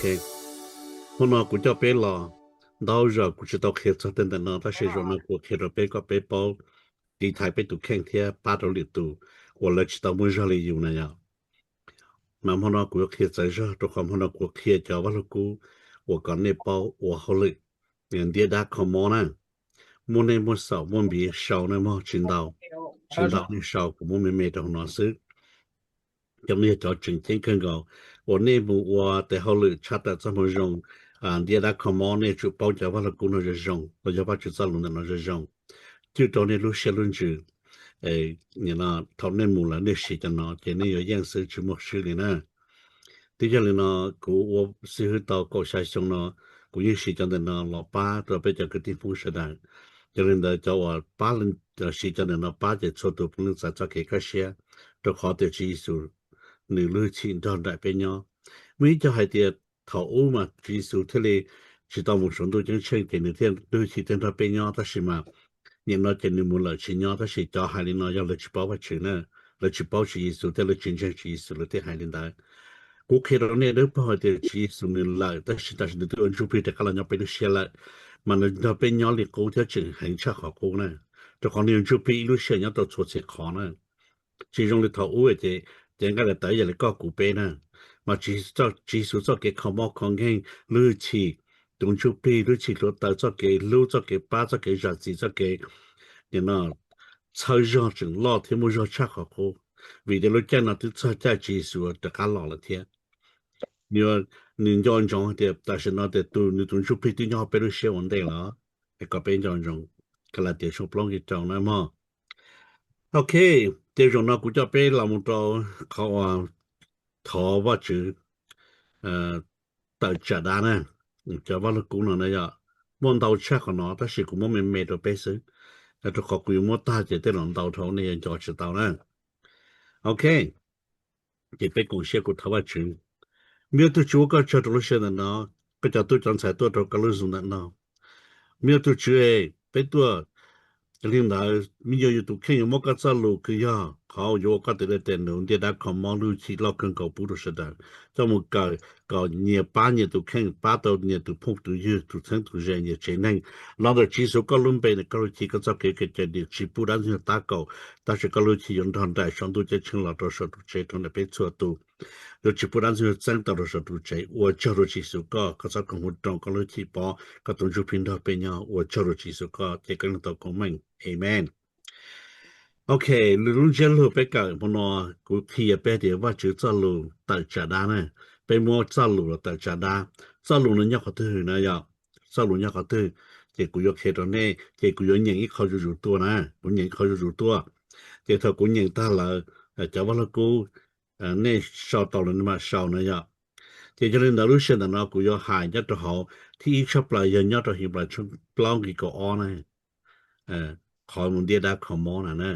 Ok, hnub no kuv coj peb los, ntau zaus kuv tsis tau qhia txog tej ntawm no, tab sis zaum no kuv qhia rau peb kom peb paub tiv thaiv peb tus kheej thiab pab rau lwm tus uas lawv tsis tau muaj zog li yus na yom. Mas hmo no kuv yuav qhia txawv zog, rau qhov hmo no kuv qhia cov vaj lug kub uas kom nej paub ua hauj lwm ntiab dab kho mob na. Muaj nej muaj xaum muaj npiv sau na mog, tsis ntau, tsis ntau nej sau, kuv muab me me rau hauv no xwb. Cov no yog cov tseem ceeb kawg nkaus uas nej mus ua tes hauj lwm tshaj tawm txoj moo zoo ntiab dab kho mob, nej tsum paub cov vaj lug kub no zoo zoo los yog Vajtswv txoj lus ntawm no zoo zoo, cwj rau nej lub siab lub ntsws. Thaum nej mus lawm nej siv cov no ces nej yuav yeej xwb, tsis muaj swb li na. Twb yog li no, kuv ua xib hwb tau kaum xya xyoo no, kuv yeej siv cov ntawm no los pab rau peb cov kwv tij Hmoob sawv daws. Yog li ntawd cov uas pab, siv cov ntawm no pab ces txhua tus puav leej txais txoj kev kaj siab, rau qhov tias Tswv Yexus nws lub hwj chim nrog nraim peb nyob. Muaj ib co hais tias thaum ub mas Tswv Yexus thiaj li tsis tau mus saum ntuj ceeb tsheej ces nws thiaj lub hwj chim thiaj nrog peb nyob, tab sis mas nim no ces nws mus lawm tsis nyob. Tab sis cov hais li no yog lawv tsis paub Vajtswv na, lawv tsis paub Tswv Yexus thiab lawv tsis ntseeg Tswv Yexus lawv thiaj hais li ntawd. Kuv qhia rau nej dawb paug hais tias Tswv Yexus nws lawm tab sis tam sim nws twb ua ntsuj plig rov qab los nyob peb lub siab lawm, mas nws nrog peb nyob li qub thiab tseem heev tshaj qhov qub na, rau qhov nws yog ntsuj plig ib lub sij hawm nyob tau txhua txhia qhov na. Tsis zoo li thaum ub ces cev nqaij daim tawv yam li koj kuv peb na, mas Tswv Yexus txoj kev kho mob kho nkeeg, lub hwj chim, tus ntsuj plig, lub hwj chim hluav taws, txoj kev hlub, txoj kev pab, txoj kev zam txim, txoj kev nim no txhawb zog tseem loj thiab muaj zog tshaj qhov qub, vim tias lub caij no twb txog caij Tswv Yexus rov qab los lawm thiab. Nws nco ntsoov hais tias tam sim no tias tus nws tus ntsuj plig twb nyob peb lub siab ua ntej lawm, es kom peb nco ntsoov. Kalatias tshooj plaub nqe rau na mog. Ok, ces zaum no kuv coj peb los mus rau qhov uas thov Vajtswv tawm tsam dab na. Cov vaj lug kub no na yog muaj ntau tshaj qhov no tab sis kuv muab me me rau peb xwb, rau qhov kuv yuav muab tag ces tej los ntau dhau nej yuav nco tsis tau na. Ok, ces peb koom siab kuv thov Vajtswv. Me tub Tswv, ua koj tsaug rau lub sij hawm ntawm no, koj cov tub cov ntxhais tuaj rau koj lub Zoom ntawm no. Me tub Tswv, peb tuaj li ntawd, me nyuam yus tus kheej yuav muab koj txoj lus kws yog qhov yuav ua koj tes dej tes num ntiaj dab kho mob lub hwj chim loj kawg nkaus pub rau sawv daws, coj mus kawm kom nyias pab nyias tus kheej, pab tau nyias tus phooj tus ywg, tus txheeb tus ze, nyias tsev neeg. Los ntawm Tswv Yexus koj lub npe, koj lub hwj chim, koj txoj kev cawm dim tsis pub dab ntxwg nyoog tab kaum, tab sis koj lub hwj chim yuav nrog nraim saum ntuj ceeb tsheej los rau saum tus tsev rau ntawm peb txhua tus. Yuav tsis pub dab ntxwg nyoog txeeb tau rau saum tus tsev. Ua tsaug rau Tswv Yexus koj, koj txoj koob hmoov roos, koj lub hwj chim pov, koj tus ntsuj plig nrog peb nyob. Ua tsaug rau Tswv Yexus koj, ces koj yeej tau koob meej. Amen. Ok, lwm lub ntsiab lus peb kawm hmo no, kuv qhia peb tias Vajtswv txoj lus tawm tsam dab na. Peb muab txoj lus los tawm tsam dab. Txoj lus no nyob qhov twg na yom? Txoj lus nyob qhov twg? Ces kuv yuav qhia rau nej, ces kuv yuav nyeem ib qho zuj zus tuaj na, kuv nyeem ib qho zuj zus tuaj. Ces thaum kuv nyeem tag lawm, cov vaj lug kub, nej sau tau los nej mam sau na yom. Ces yog li ntawd lub sij hawm ntawm no kuv yuav hais nyob rau hauv, thib ib tshaj plaws yog nyob rau Henplais tshooj plaub nqe kaum ob na. Qhov mus ntiab dab kho mob na,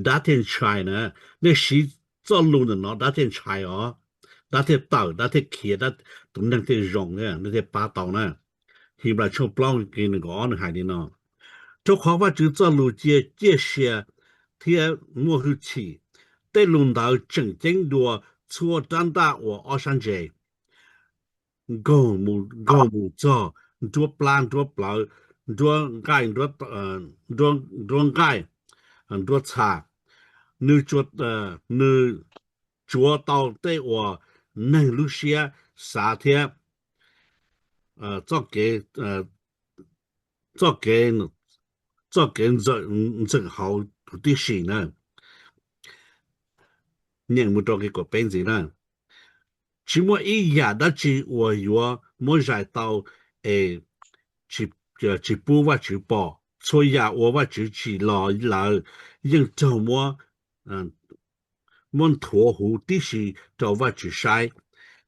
dab thiaj ntshai na. Nej siv txoj lus ntawm no dab thiaj ntshai os, dab thiaj tawm, dab thiaj khiav, tus neeg thiaj zoo, nej thiaj pab tau na. Henplais tshooj plaub nqe nees nkaum ob nws hais li no: Rau qhov Vajtswv txoj lus cia ciaj sia thiab muaj hwj chim, tej lus ntawd tseem ceeb dua txhua rab ntaj uas ob sab ntse, nkaug mus txog nruab plab nruab plawv, nruab nqaij, nruab nqaij, nruab txha. Nws tsuav tau tej uas neeg lub siab xav thiab txoj kev, txoj kev ntxeem haud huv tib si na. Nyeem mus rau nqe kaum peb ntxiv na. Tsis muaj ib yam dab tsi uas yuav muab zais tau es tsis pub Vajtswv pom. Txhua yam uas Vajtswv tsim los lawm yeej raug muab nthuav huv tib si rau Vajtswv saib.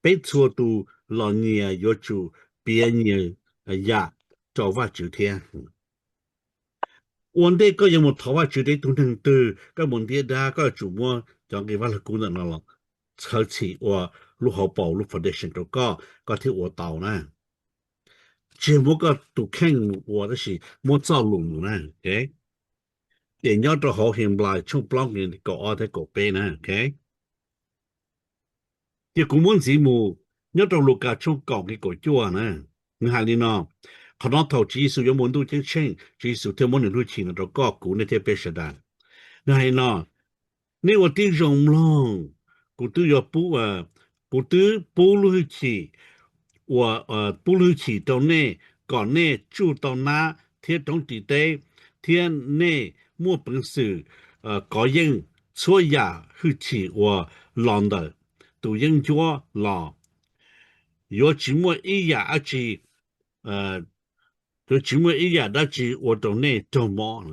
Peb txhua tus los nyias yuav tsum piav nyias yam rau Vajtswv thiab. Ua ntej koj yuav mus thov Vajtswv rau ib tug neeg twg, koj mus ntiab dab, koj yuav tsum muab cov nqe Vaj Lug Kub ntawm no los txhawv txhim ua lub hauv paus, lub foundation rau koj, koj thiaj ua tau na. Tsis yog muab koj tus kheej mus ua, tab sis muab txoj lus mus na. Ces nyob rau hauv Henplais tshooj plaub nqe kaum ob thiab kaum peb na. Ces kuv muab ntxiv mus, Nyob rau Lukas tshooj kaum nqe kaum cuaj na, nws hais li no: Qhov no thaum Tswv Yexus yuav mus ntuj ceeb tsheej, Tswv Yexus thiaj muab nws lub hwj chim no rau koj, kuv, nej thiab peb sawv daws. Nws hais li no: Nej ua tib zoo mloog, kuv twb yuav pub, kuv twb pub lub hwj chim, ua, pub lub hwj chim rau nej kom nej tsuj tau nab thiab roob ris teb, thiab nej muaj peev xwm kov yeej txhua yam hwj chim uas los ntawm tus yeeb ncuab los. Yuav tsis muaj ib yam dab tsi, yuav tsis muaj ib yam dab tsi ua rau nej raug mob.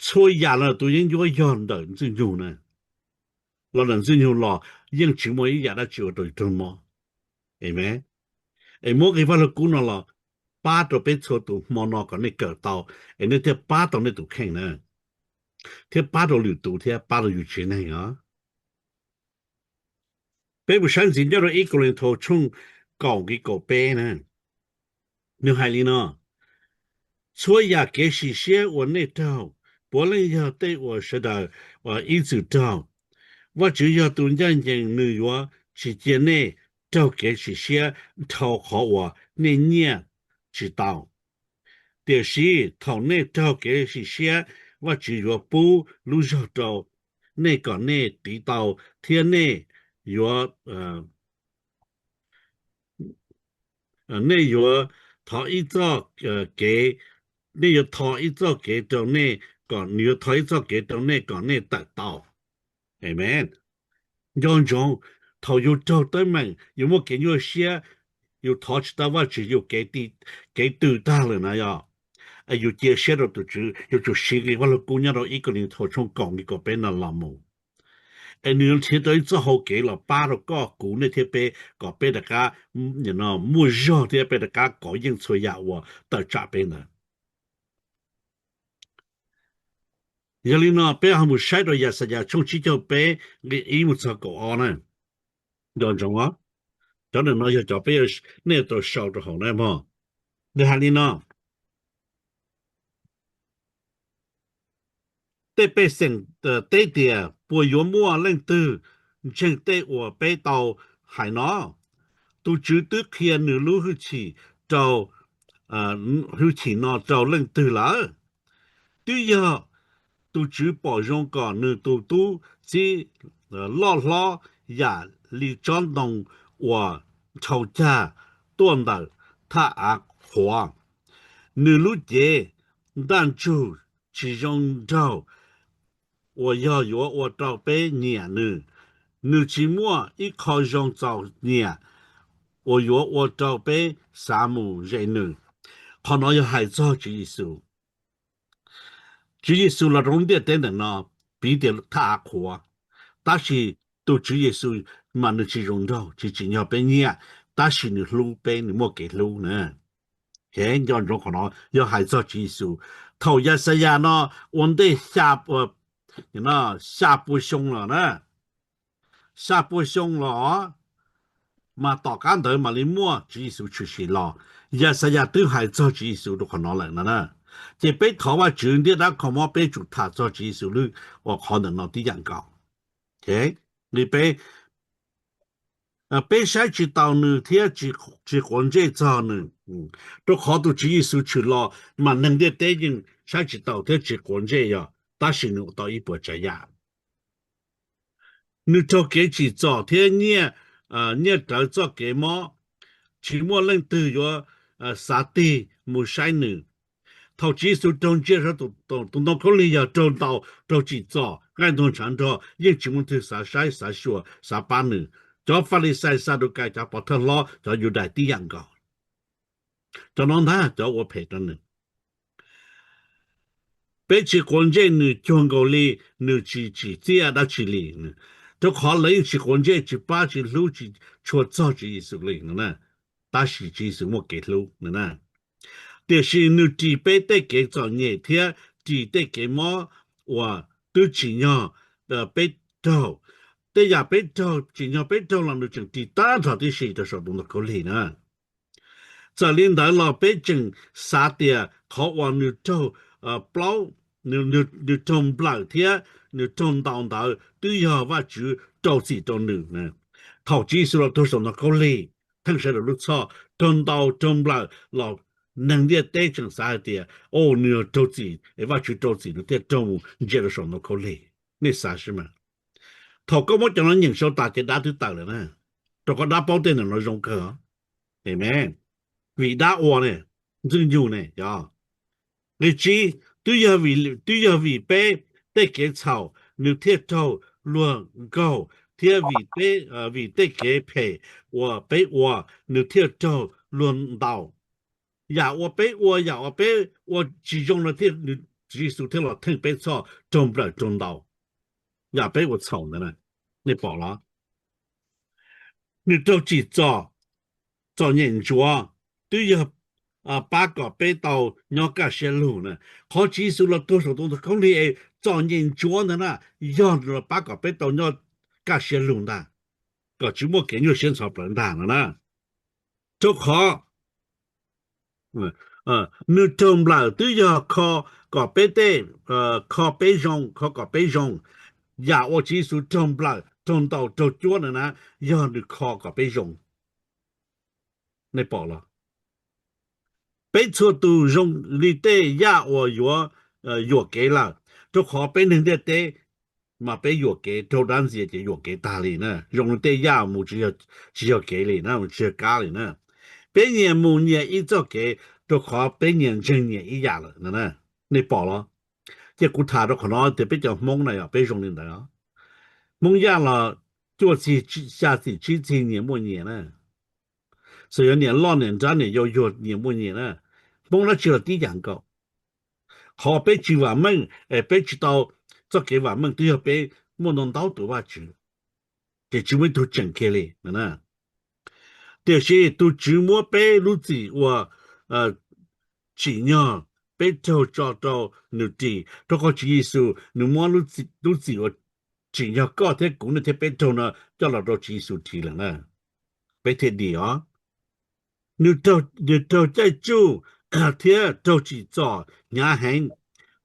Txhua yam los tus yeeb ncuab yog ntawm Ntxwg Nyoog na, los ntawm Ntxwg Nyoog los yeej tsis muaj ib yam dab tsi ua rau yus raug mob. Amen. Es muab nqe Vaj Lug Kub no los pab rau peb txhua tus hmo no kom nej kawm tau, es nej thiaj pab tau nej tus kheej na, thiab pab rau lwm tus thiab pab rau yus tsev neeg os. Peb mus saib ntxiv nyob rau ib Kauleethaus tshooj kaum nqe kaum peb na. Nws hais li no: Txhua yam kev sim siab uas nej raug, puav leej yog tej uas sawv daws ib txwm raug. Vajtswv yog tus ncaj ncees, nws yuav tsis cia nej raug kev sim siab dhau qhov uas nej nyiaj tsis tau. Tiam sis thaum nej raug kev sim siab, Vajtswv yuav pub lub zog rau nej kom nej tiv tau, thiab nej yuav nej yuav thov ib txoj kev, nej yuav thov ib txoj kev rau nej kom, nws yuav thov ib txoj kev rau nej kom nej tawm tau. Amen. Nco ntsoov, thaum yus raug teeb meem, yus muaj kev nyuaj siab, yus thov tsis tau Vajtswv, yus kev tws tag lawm na yog, es yus cia siab rau tus Tswv, yuav tsum siv nqe Vaj Lug Kub nyob rau ib Kauleethaus tshooj kaum nqe kaum peb no los mus, es nws yuav nrhiav tau ib txoj hau kev los pab rau koj, kuv, nej thiab peb kom peb rov qab muaj zog thiab peb rov qab kov yeej txhua yam uas tawm tsam peb ntawd. Yog li no peb ho mus saib rau Yaxayas tshooj tsib caug peb nqe ib mus txog kaum ob na. Nco ntsoov os, cov ntawm no yog cov peb, nej tau sau rau hauv na mog. Nws hais li no: Tej pej xeem teb tias, puas yuav muaj leej twg ntseeg tej uas peb tau hais no? Tus Tswv twb qhia nws lub hwj chim rau, hwj chim no rau leej twg lawm? Twb yog tus Tswv pom zoo kom nws tus tub txib loj hlob yam li tsob ntoo uas dhau cag tuaj ntawm thaj av qhuav. Nws lub cev ntaj ntsug tsis zoo nraug uas yog yuav ua rau peb nyiam nws. Nws tsis muaj ib qho zoo txaus nyiam uas yuav ua rau peb xav mus ze nws. Qhov no yog hais txog Tswv Yexus. Tswv Yexus los rau lub ntiaj teb ntawm no, piv tias thaj av qhuav, tab sis tus Tswv Yexus mas nws tsis zoo nraug, tsis tsim nyog peb nyiam, tab sis nws hlub peb, nws muaj kev hlub na. Nco ntsoov qhov no yog hais txog Tswv Yexus. Thaum Yaxayas no ua ntej xya pua xyoo los na, xya pua xyoo los, mas tom qab ntawd mam li muaj Tswv Yexus tshwm sim los. Yaxayas twb hais txog Tswv Yexus rau qhov no lawm no na. Ces peb thov Vajtswv ntiaj dab kho mob peb tsum tham txog Tswv Yexus lub, uas qhov ntawm no tib yam nkaus. Nqe peb, peb saib tsis taus nws thiab tsis quav ntsej txog nws, rau qhov tus Tswv Yexus tshwm los mas neeg ntiaj teb yeej saib tsis taus thiab tsis quav ntsej yog, tab sis nws ua tau ib puas tsav yam. Nws raug kev tsim txom thiab nyiaj, nyiaj rawv txoj kev mob, tsis muaj leej twg yuav xav tig mus saib nws. Thaum Tswv Yexus raug ntsia saum tus ntoo khaub lig yog raug ntaus, raug tsim txom, nqaij ntuag ntshav nrog, yeej tsis muaj leej twg xav saib, xav xyuas, xav pab nws. Cov Falixais, Xadukais, cov pov thawj hlob, cov Yudais tib yam nkaus. Cov no ntag cov ua phem rau nws. Peb tsis quav ntsej nws cuag nkaus li nws tsis tsim txiaj dab tsi li, rau qhov lawv yeej tsis quav ntsej, tsis pab, tsis hlub, tsis tshua txog Tswv Yexus li no na. Tab sis Tswv Yexus muaj kev hlub no na. Tiam sis nws ris peb tej kev txom nyem thiab ris tej kev mob uas twb tsim nyog peb raug. Tej yam peb raug, tsim nyog peb raug los nws tseem ris tag nrho tib si rau saum tus ntoo khaub lig na. Txawm li ntawd los peb tseem xav tias qhov uas nws raug plaub, nws raug nplawm thiab nws raug ntaus ntawd twb yog Vajtswv rau txim rau nws. Thaum Tswv Yexus los tuag saum ntoo khaub lig, theej sawv daws lub txhoj, raug ntaus raug nplawm los, neeg ntiaj teb tseem xav hais tias, o, nws yog raug txim es Vajtswv rau txim nws thiaj raug mus ntsia rau saum ntoo khaub lig. Nej xav saib mas, thaum koj muab cov no nyeem sau tas ces dab twb tawm lawm na, rau qhov dab paub tej ntawm no zoo kawg. Amees. Vim dab ua ne, Ntxwg Nyoog ne, yog. Nqe tsib, twb yog vim, twb yog vim peb tej kev txhaum nws thiaj raug luag nkaug, thiab vim peb, vim tej kev phem uas peb ua nws thiaj raug luag ntaus. Yam uas peb ua, yam uas peb ua tsis zoo no thiaj, Tswv Yexus thiaj los theej peb txhoj raug nplawm raug ntaus. Yam peb ua txhaum ntawd na, nej pom los? Nws raug tsim txom, txom nyem ntsuav, twb yog pab kom peb tau nyob kaj siab lug na. Qhov Tswv Yexus los tuag saum ntoo khaub lig es txom nyem ntsuav ntawd na, yog nws los pab kom peb tau nyob kaj siab lug ntag, kom tsis muaj kev nyuaj siab ntxhov plawv ntag no na. Rau qhov nws raug nplawm twb yog kho kom peb tej, kho peb zoo, kho kom peb zoo. Yam uas Tswv Yexus raug nplawm, raug ntaus, raug cuab ntawd na, yog nws kho kom peb zoo. Nej pom los? Peb txhua tus zoo li tej yaj uas yuav yuam kev lawm, rau qhov peb neeg ntiaj teb mas peb yuam kev, raug dab ntxias ces yuam kev tag li na. Zoo li tej yaj mus tsis yog kev li na, mus tsis yog kab li na. Peb nyias mus nyias ib txoj kev, rau qhov peb nyias ntseeg nyias ib yam lawm na. Nej pom los? Ces kuv tham rau qhov no tias peb cov Hmoob na yog peb zoo li ntawd. Hmoob Yaj los cuaj txig xya txim tsib txig nyias muaj nyias na. Txawm yog niam loj niam nrab niam yau yuag nyias muaj nyias na. Hmoob dab tsi los tib yam nkaus. Qhov peb tsis vam meej es peb tsis tau txoj kev vam meej twb yog peb muaj ntau ntau tus vaj tswv, ces tsis muaj ib tug tseem kiag li. Tiam sis tus Tswv muab peb lub txim uas tsim nyog peb raug tso rau nws ris, rau qhov Tswv Yexus nws muab lub txim uas tsim nyog koj thiab kuv, nej thiab peb raug no coj los rau Tswv Yexus ris lawm na, peb thiaj dim os. Nws raug caij tsuj thiab raug tsim txom hnyav heev,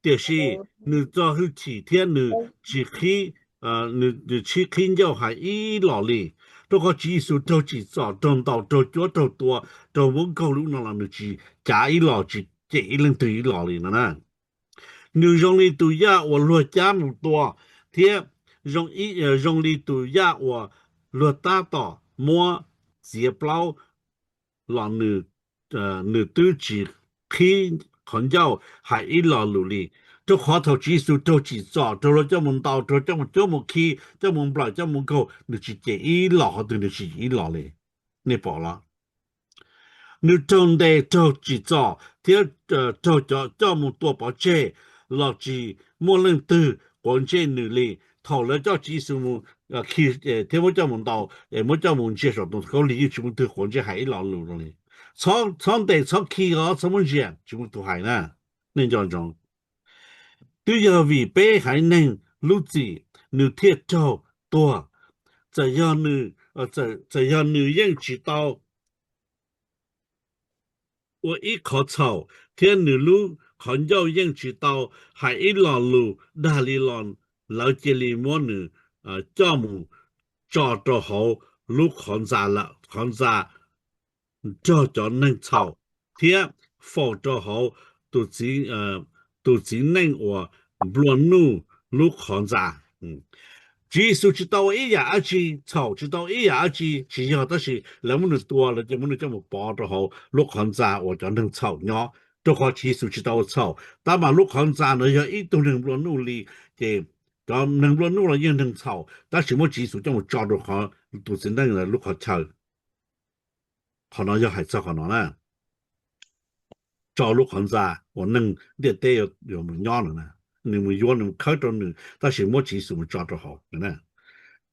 tiam sis nws txo hwj chim thiab nws tsis qhib, nws tsis qhib ncauj hais ib los li, rau qhov Tswv Yexus raug tsim txom, raug ntaus, raug cuab, raug tua, raug muab nkaug li ub no los nws tsis cav ib los, tsis cem ib leej twg ib los li no na. Nws zoo li tus yaj uas luag cab mus tua, thiab zoo li tus yaj uas luag tab tom muab txiav plaub los nws twb tsis qhib qhov ncauj hais ib lo lus li. Rau qhov thaum Tswv Yexus raug tsim txom, raug luag coj mus ntaus, raug coj mus cuab mus khi, coj mus nplawm, coj mus nkaug, nws tsis cem ib los qhov twg, nws tsis cem ib los li. Nej pom los? Nws raug ntes, raug tsim txom thiab raug cov coj mus tua pov tseg los tsis muaj leej twg quav ntsej nws li. Thaum lawv coj Tswv Yexus mus khi thiab muab coj mus ntaus, muab coj mus ntsia saum ntoo khaub lig yeej tsis muaj leej twg quav ntsej hais ib lo lus li. Txhob ntes txhob khi os, txhob muab ntsia, tsis muaj tus hais na. Nej nco ntsoov, twb yog vim peb haiv neeg lub txim nws thiaj raug tuag. Txawm yog, txawm yog nws yeej tsis tau ua ib qhov txhaum thiab nws lub qhov ncauj yeej tsis tau hais ib lo lus dag li los, lawv cia li muab nws coj mus tso rau hauv lub qhov ntxa lawm, qhov ntxa nrog cov neeg txhaum, thiab faus rau hauv tus txiv neej uas nplua nuj lub qhov ntxa. Tswv Yexus tsis tau ua ib yam dab tsi txhaum, tsis tau ib yam dab tsi tsis yog, tab sis lawv muab nws tua, lawv cia muab nws coj mus pov rau hauv lub qhov ntxa uas cov neeg txhaum nyob, rau qhov Tswv Yexus tsis tau ua txhaum. Tab mas lub qhov ntxa no yog ib tug neeg nplua nuj li, ces cov neeg nplua nuj los yeej neeg txhaum, tab sis muab Tswv Yexus coj mus tso rau qhov tus txiv neej lub qhov chaw. Qhov no yog hais txog qhov no na, tso lub qhov ntxa uas neeg ntiaj teb yuav mus nyob no, nws mus yuav, nws mus khawb rau nws, tab sis muab Tswv Yexus mus tso rau hauv.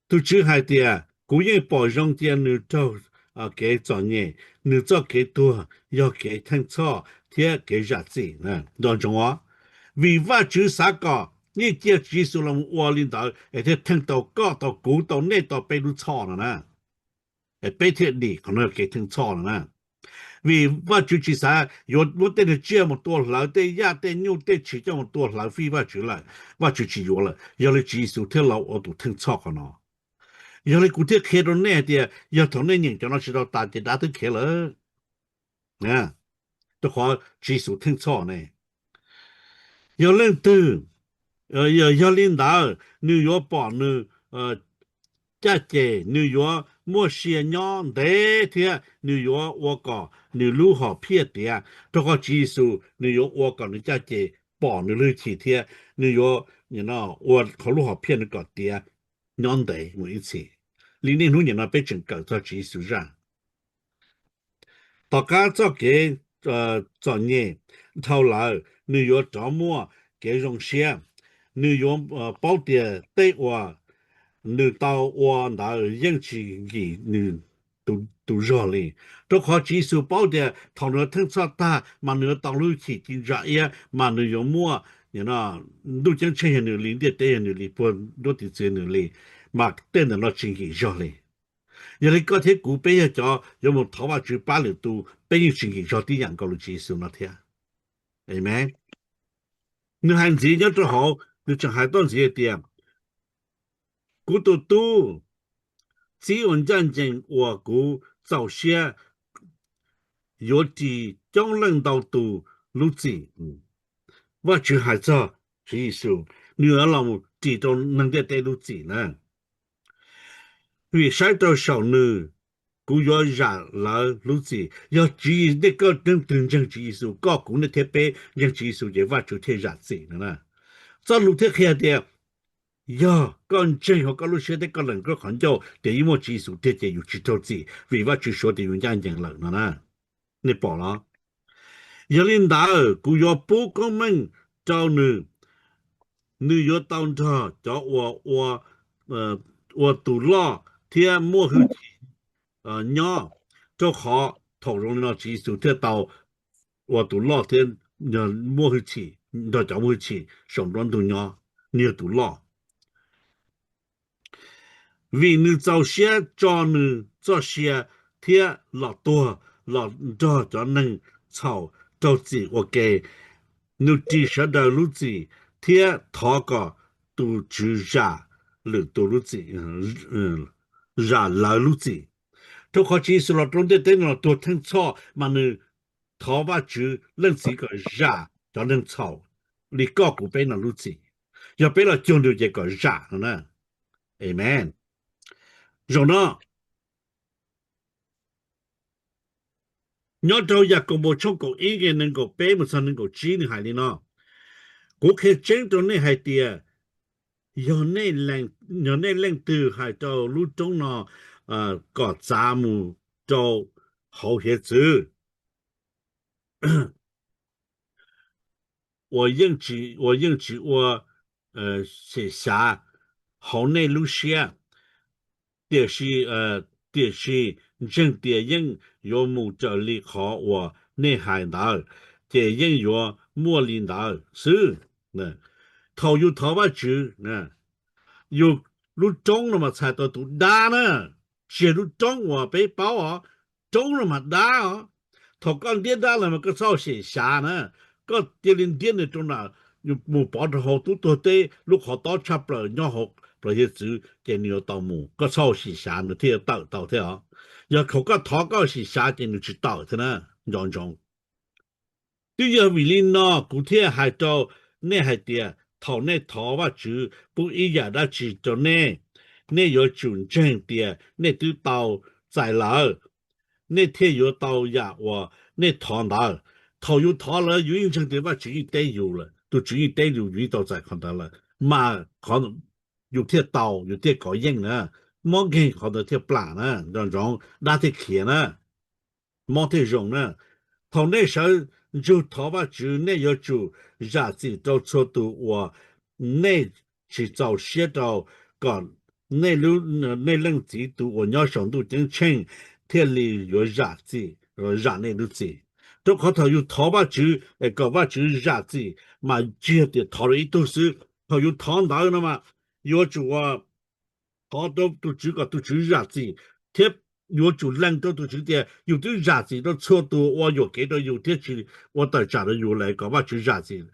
Tus Tswv hais tias, kuv yeej pom zoo tias nws raug kev txom nyem, nws txoj kev tuag yog kev theej txhoj thiab kev zam txim. Nco ntsoov os, vim Vajtswv xav kom yeej cia Tswv Yexus los mus ua li ntawd es thiaj theej tau koj, tau kuv, tau nej, tau peb lub txhoj no na. Peb thiaj dim, qhov no yog kev theej txhoj no na. Vim Vajtswv tsis xav yuav muab tej niag tsiaj mus tua hlawv, tej yaj tej nyuj tej tshis coj mus tua hlawv fij Vajtswv lawm, Vajtswv tsis yuav lawm, yog li Tswv Yexus thiaj los ua tus theej txhoj qhov no. Yog li kuv thiaj qhia rau nej hais tias yog thaum nej nyeem cov no tsis tau tas ces dab twb khiav lawm. Rau qhov Tswv Yexus theej txhoj ne. Yog leej twg, yog li ntawd nws yuav pom nws caj ces, nws yuav muaj sia nyob ntev thiab nws yuav ua kom nws lub hom phiaj tiav. Rau qhov Tswv Yexus nws yuav ua kom nws caj ces pom nws lub hwj chim thiab nws yuav ua qhov lub hom phiaj nws kom tiav nyob ntev mus ib txhis. Li niaj hnub nim no peb tseem kawm txog Tswv Yexus zaj. Tom qab txoj kev txom nyem dhau lawm, nws yuav rov muaj kev zoo siab. Nws yuav paub tias tej uas nws tau ua ntawd yeej tsis nkim nws tus zog li. Rau qhov Tswv Yexus paub tias thaum nws theej txhoj tag mas nws yuav tau lub hwj chim ci ntsa iab, mas nws yuav muaj ntuj ceeb tsheej yog nws li, ntiaj teb yog nws li, puag nruab tiv txwv yog nws li, mas tej ntawm no tsis nkim zog li. Yog li koj thiab kuv peb yog cov yuav mus thov Vajtswv pab lwm tus, peb yeej tsis nkim zog tib yam nkaus li Tswv Yexus no thiab. Amen. Nws hais ntxiv nyob rau hauv, nws tseem hais toj ntxiv hais tias, kuv tus tub txib ua ncaj ncees uas kuv txaus siab yuav ris coob leej ntau tus lub txim. Vajtswv hais txog Tswv Yexus, nws yuav los ris rau neeg ntiaj teb lub txim na. Vim saib rau saum nws, kuv yuav zam lawv lub txim. Yog Tswv Yexus, nej koj leej twg ntseeg Tswv Yexus, koj kuv nej thiab peb ntseeg Tswv Yexus ces Vajtswv thiaj zam txim no na. Txoj lus thiaj qhia tias yog koj ntseeg hauv koj lub siab thiab koj lees koj qhov ncauj tias yeej muaj Tswv Yexus tiag ces yus tsis raug txim vim Vajtswv suav tias yus ncaj ncees lawm no na. Nej pom los? Yog li ntawd kuv yuav pub koob meej rau nws, nws yuav tau nrog cov uas ua tus loj thiab muaj hwj chim nyob, rau qhov thaum zoo li no Tswv Yexus thiaj tau ua tus loj thiab muaj hwj chim, nrog cov muaj hwj chim saum nruab ntug nyob, nws yog tus loj. Vim nws txaus siab tso nws txoj sia thiab los tuag los nrog cov neeg txhaum raug txim ua ke, nws ris sawv daws lub txim thiab thov kom tus Tswv zam lwm tus lub txim, zam lawv lub txim. Rau qhov Tswv Yexus los rau ntiaj teb no los tuag theej txhoj mas nws thov Vajtswv Leej Txiv kom zam cov neeg txhaum li koj kuv peb no lub txim. Yog peb los cuag nws ces kom zam no na. Amen. Zaum no nyob rau Yakaunpaus tshooj kaum ib nqe nees nkaum peb mus txog nees nkaum tsib nws hais li no, kuv qhia tseeb rau nej hais tias yog nej leej twg hais rau lub roob no kom txav mus rau hauv hiav txwv uas yeej tsis, uas yeej tsis ua xyem xyav hauv nej lub siab, tiam sis, tiam sis ntseeg tias yeej yuav mus raws li qhov uas nej hais ntawd, ces yeej yuav muaj li ntawd xwb. Thaum yus thov Vajtswv, yus lub roob no mas txhais tau tus dab na, tsis yog lub roob uas peb paub os, roob no mas dab os. Thaum koj ntiab dab los mas koj txhob xyem xyav na, koj cia li ntiab nws rau nram, mus pov rau hauv tub tuag teb lub qhov tob tshaj plaws nyob hauv plawv hiav txwv ces nws yuav tau mus, koj txhob xyem xyav nws thiaj yuav tawm tau thiab os. Yog thaum koj thov koj xyem xyav ces nws tsis tawm thiab na, nco ntsoov. Twb yog vim li no kuv thiaj hais rau nej hais tias thaum nej thov Vajtswv pub ib yam dab tsi rau nej, nej yuav tsum ntseeg tias nej twb tau txais lawm, nej thiaj yuav tau yam uas nej thov ntawd. Thaum yus thov lawm yus yeej ntseeg tias Vajtswv yeej teb yus lawm, tus Tswv yeej teb yus, yus yeej tau txais qhov ntawd lawm, mas yus thiaj tau, yus thiaj kov yeej na, mob nkeeg qhov ntawd thiaj plam na, nco ntsoov dab thiaj khiav na, mob thiaj zoo na. Thaum nej sawv ntsug thov Vajtswv, nej yuav tsum zam txim rau txhua tus uas nej tsis txaus siab rau, kom nej Leej Txiv tus uas nyob saum ntuj ceeb tsheej thiaj li yuav zam txim, zam nej lub txim. Rau qhov thaum yus thov Vajtswv es kom Vajtswv zam txim mas tsis yog tias thov rau ib tug xwb. Thaum yus thov ntawd no mas yuav tsum ua thov rau tus Tswv kom tus Tswv zam txim, thiab yuav tsum lees rau tus Tswv tias yus twb zam txim rau txhua tus ua yuam kev rau yus thiab tsis ua tawm tsam rau yus lawm kom Vajtswv zam txim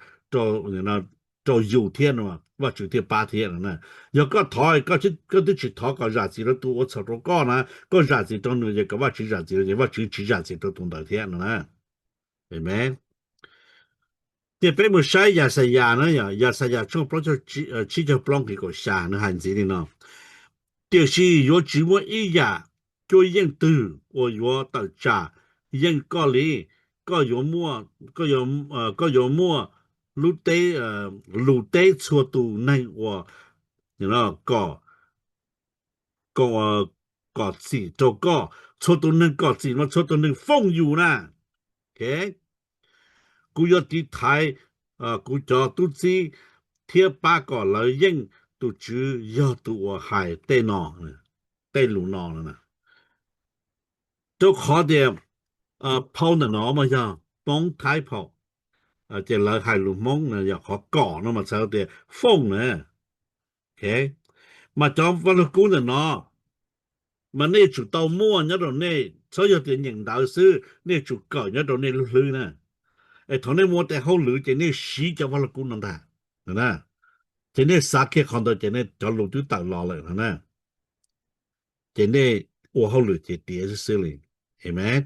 rau yus thiab no. Vajtswv thiaj pab thiab no na. Yog koj thov, koj twb tsis thov kom zam txim rau tus ua txhaum rau koj na, koj zam txim rau nws ces kom Vajtswv zam txim rau, ces Vajtswv tsis zam txim rau tus ntawd thiab no na. Amen. Ces peb mus saib Yaxayas na, Yaxayas tshooj plaub, tsib caug plaub nqe kaum xya nws hais ntxiv li no: Tiam sis yuav tsis muaj ib yam cuab yeej twg uas yuav tawm tsam yeej koj li. Koj yuav muaj, koj yuav muaj lub teb, lus teb txhua tus neeg uas kom, kom txim rau koj, txhua tus neeg kom txim mas txhua tus neeg fooj yus na. Kuv yuav tiv thaiv kuv cov tub txib thiab pab kom lawv yeej tus Tswv yog tus uas hais tej no, tej lus no. Rau qhov tias phau ntawm no mas yog Hmoob Thaib phau, ces lawv hais lus Hmoob no yog qhov kom no mas txhais tias fooj na. Mas cov vaj lug kub ntawm no mas nej tsum tau muaj nyob rau nej, txhob yog tias nyeem ntawv xwb, nej tsum kawm nyob rau nej lub hlwb na. Es thaum nej mus ua tej hauj lwm ces nej siv cov vaj lug kub no ntag. Ces nej xav kiag qhov ntawd ces nej cov lus twb tawm los lawm no na. Ces nej ua hauj lwm ces tiav xwb xwb li. Amen.